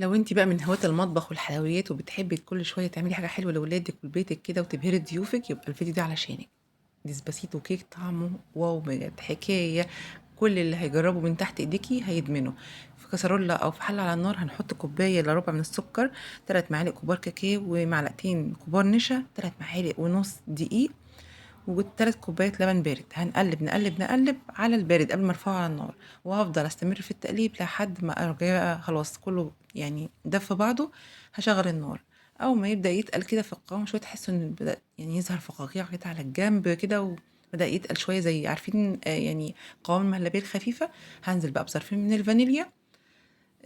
لو أنتِ بقى من هواة المطبخ والحلويات وبتحبي كل شوية تعملي حاجة حلوة لولادِك ولبيتِك كده وتبهري ضيوفِك، يبقى الفيديو ده علشانِك. ديسباسيتو كيك طعمه wow بجد حكاية، كل اللي هيجربه من تحت إيديكِ هيدمنه. في كسرولة أو في حلة على النار هنحط كوباية إلا ربع من السكر، 3 معالق كبار كاكاو ومعلقتين كبار نشا، 3 معالق ونص دقيق، و3 كوبايات لبن بارد. هنقلب نقلب نقلب على البارد قبل ما ارفعه على النار، وهفضل استمر في التقليب لحد ما ارجع خلاص كله دف في بعضه. هشغل النار، اول ما يبدا يتقل كده في القوام شوية، تحسوا ان بدا يظهر فقاقيع كده على الجنب كده، وبدا يتقل شوية زي عارفين، قوام المهلبيه الخفيفة. هنزل بقى بظرفين من الفانيليا،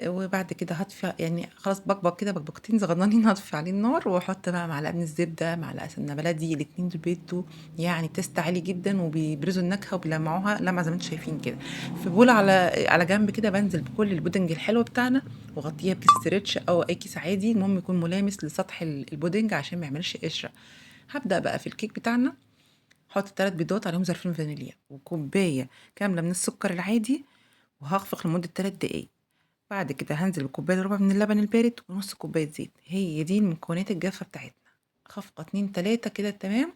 وبعد كده هطفي، خلاص بكبك كده بكبكتين صغننين، هطفي عليه النار، واحط بقى معلقه من الزبدة، معلقه سمنه بلدي. الاتنين دول بيدوا taste عالي جدا، وبيبرزوا النكهة وبيلمعوها لمعة زي ما انتم شايفين كده. في بوله على جنب كده بنزل بكل البودنج الحلو بتاعنا، واغطيها بكيس stretch او اي كيس عادي، المهم يكون ملامس لسطح البودنج عشان ما يعملش قشرة. هبدا بقى في الكيك بتاعنا، هحط 3 بيضات عليهم ظرفين فانيليا وكوبايه كاملة من السكر العادي، وهخفق لمدة 3 دقايق. بعد كده هنزل بكوبايه ربع من اللبن البارد ونص كوباية زيت. هي دي المكونات الجافه بتاعتنا. خفقه 2 3 كده تمام.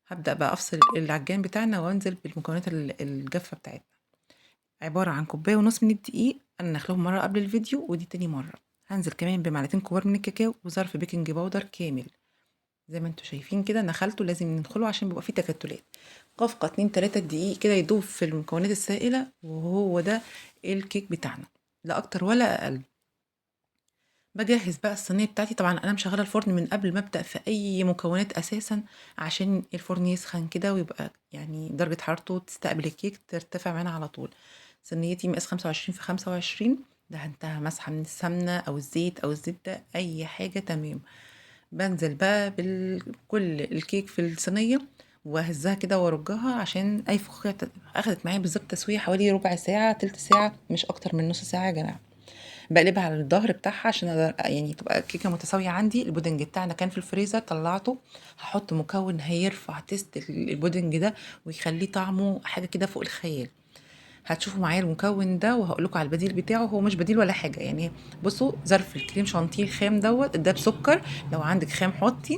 هبدا بقى افصل العجان بتاعنا وانزل بالمكونات الجافه بتاعتنا، عبارة عن كوباية ونص من الدقيق، انا نخلهم مرة قبل الفيديو ودي تاني مرة. هنزل كمان بمعلقتين كبار من الكاكاو وظرف baking powder كامل زي ما انتم شايفين كده، نخلته لازم ندخله عشان بيبقى فيه تكتلات. خفقه 2 3 دقيق كده يدوب في المكونات السائلة، وهو ده الكيك بتاعنا، لا اكتر ولا اقل. بجهز بقى الصينية بتاعتي. طبعا انا مشغله الفرن من قبل ما ابدا في اي مكونات اساسا، عشان الفرن يسخن كده ويبقى درجه حرارته تستقبل الكيك ترتفع معانا على طول. صينيتي مقاس 25 في 25، دهنتها مسحه من السمنة او الزيت او الزبدة اي حاجة تمام. بنزل بقى بكل الكيك في الصينية واهزها كده وارجها عشان اي فقاقيع اخدت معايا بالظبط تسويه حوالي ربع ساعة تلت ساعة، مش اكتر من نص ساعة يا جماعة. بقلبها على الظهر بتاعها عشان تبقى الكيكه متساوية عندي. البودنج بتاعنا كان في الفريزر طلعته، هحط مكون هيرفع taste البودنج ده ويخليه طعمه حاجة كده فوق الخيال. هتشوفوا معايا المكون ده وهقول لكم على البديل بتاعه، هو مش بديل ولا حاجة. بصوا ظرف الكريم شانتيه الخام دوت ده بسكر، لو عندك خام حطي،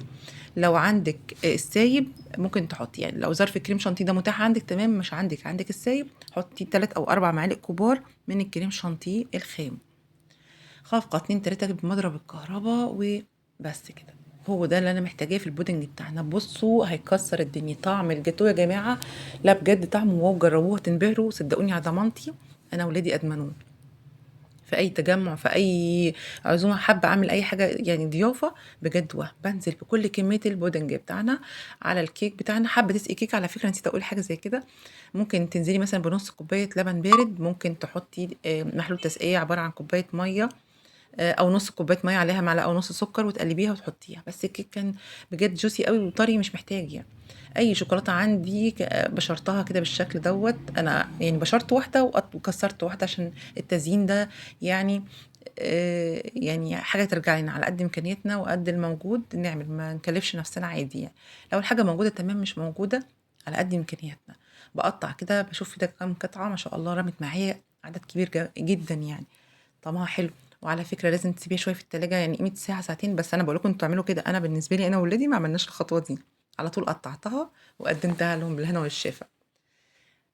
لو عندك السايب ممكن تحطي، لو ظرف الكريم شانتيه ده متاح عندك تمام، مش عندك السايب حطي 3 او 4 معالق كبار من الكريم شانتيه الخام. خفقه 2 3 بمضرب الكهرباء وبس كده. هو ده اللي انا محتاجاه في البودنج بتاعنا. بصوا هيكسر الدنيا، طعم الجاتوه يا جماعة لا بجد طعمه wow، جربوه هتنبهروا صدقوني على ضمانتي، انا ولادي ادمنوه. في اي تجمع في اي عزومة حابة اعمل اي حاجة ضيافة بجد، وهم بنزل بكل كمية البودنج بتاعنا على الكيك بتاعنا. حابة تسقي كيك على فكرة نسيت اقول حاجة زي كده، ممكن تنزلي مثلا بنص كوباية لبن بارد، ممكن تحطي، محلول تسقيه عبارة عن كوباية مية، او نص كوباية مية عليها معلقه ونص سكر وتقلبيها وتحطيها. بس الكيك كان بجد juicy قوي وطري، مش محتاج اي شوكولاتة عندي بشرتها كده بالشكل دوت. انا بشرت واحدة وكسرت واحدة عشان التزيين ده حاجة ترجع لنا على قد امكانياتنا وقد الموجود نعمل، ما نكلفش نفسنا عادي. لو الحاجة موجودة تمام، مش موجودة على قد امكانياتنا. بقطع كده بشوف كده كام قطعه ما شاء الله رمت معايا عدد كبير جدا، طعمها حلو. وعلى فكرة لازم تسيبيها شوية في التلاجة، قيمة ساعة ساعتين، بس أنا بقول لكم انتوا تعملوا كده. أنا بالنسبة لي أنا وولادي ما عملناش الخطوة دي، على طول قطعتها وقدمتها لهم بالهنا والشفا.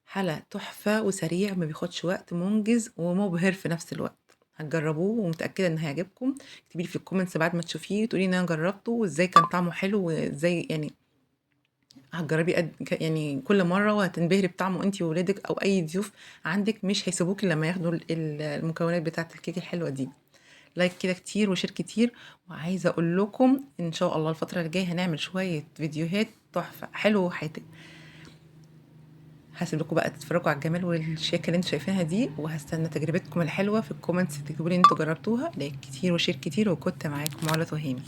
حلا تحفة وسريع، ما بياخدش وقت، منجز ومبهر في نفس الوقت. هتجربوه ومتأكدة إن هيعجبكم. اكتبي لي في ال comments بعد ما تشوفيه تقولي إن أنا جربته وإزاي كان طعمه حلو، وإزاي هتجربي قد كل مرة وهتنبهري بطعمه انتي وولادك أو أي ضيوف عندك، مش هيسيبوكي لما ياخدوا المكونات بتاعة الكيك الحلوة دي. like كده كتير و share كتير، وعايزة أقول لكم إن شاء الله الفترة اللي جاية هنعمل شوية فيديوهات تحفة حلوة وحاتق. هسيب لكم بقى تتفرجوا على الجمال والشياكة اللي انتوا شايفينها دي، وهستنى تجربتكم الحلوة في ال comments تكتبوا لي ان انتوا جربتوها. like كتير و share كتير، وكنت معاكم علا تهامي.